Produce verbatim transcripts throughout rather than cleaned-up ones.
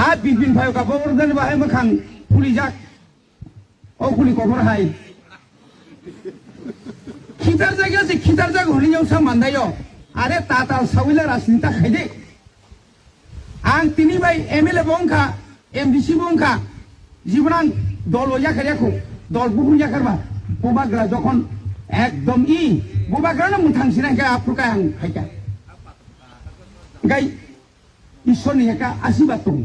A bipin phayo ka bo urgani bahai makhang phulijak. O kuli kobor hai. Khitar jaga se khitar jaga hwnwi yong sa mandayo. Are tatal sawila rajnita khaide. Ang tini bai M L A bo wngkha, M D C bo wngkha. Jibon ang dol o yakar yakho, dol buhur yakar ba. Bubagra jokhon ekdom i, bubagra no mwthang sinai khe aphuru khe ang phaikha. Gai Ishwar ni ekha asibad tong.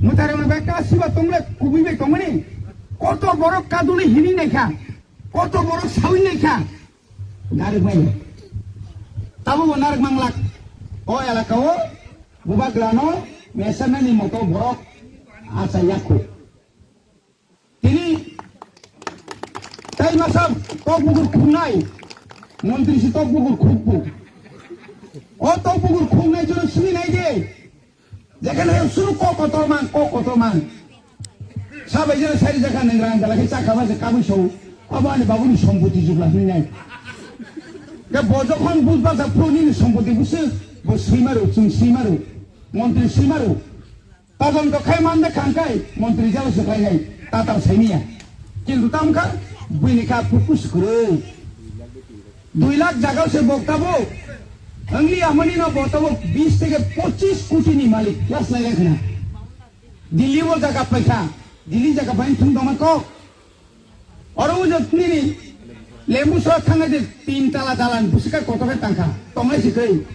Mwthang rok ekha asibad tong le kubui bai tongmani. Koto borok kaduli hini naikha, koto borok sawi naikha. Narwk maya. Tabuk bo narwk manglak. O elaka o bubagra no mesanani moto borok acha yakho. Tini tai masa tok bukur khungnai. Montri si tok bukur khukbu. O tok bukur khungnai jono sini nai de. Jekhane suru kok kotor mang, kok kotor mang. Sabai jene sari jakha nang rang dala khe chakha ba se kabui so. Abo ani babuni sompoti jubla hini nai. Ke bo jokhon bujba sa phuru nini sompoti busu, bo swimaru, chung swimaru, montri swimaru. Todonto khai mande khangkai, montri jalo se khlainai, tatar saimiya. Kintu tamkha, buini kha purpose kwrwi. Dui lakh jaga se bok tabuk. Wngli amani no bo tabuk bis theke pochis koti ni malik. Last lai khna. Delhi bo jaga paikha. Delhi jaga bai thung doma kok. Oro ujo nini lembu so thangna de tin tala dalan busika kotoke tangkha. Tongai sikri.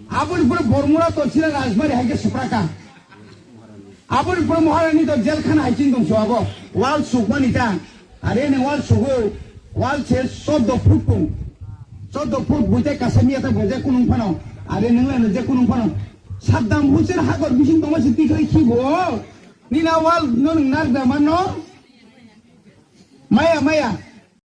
Aboni pura Bormura to sila Rajbari haike supraka. Aboni pura Maharani to jail khana haiching dong so abo. Wal sukmani ta. Are ne wal sugo, wal se soddo foot pung. Soddo foot buite kasamiya ta boje kunung phano. Are nungla ne je kunung phano. Saddam Hussein hagor bising tongma se tikrai khibo. Nina wal no nung nar da manno. Maya, maya.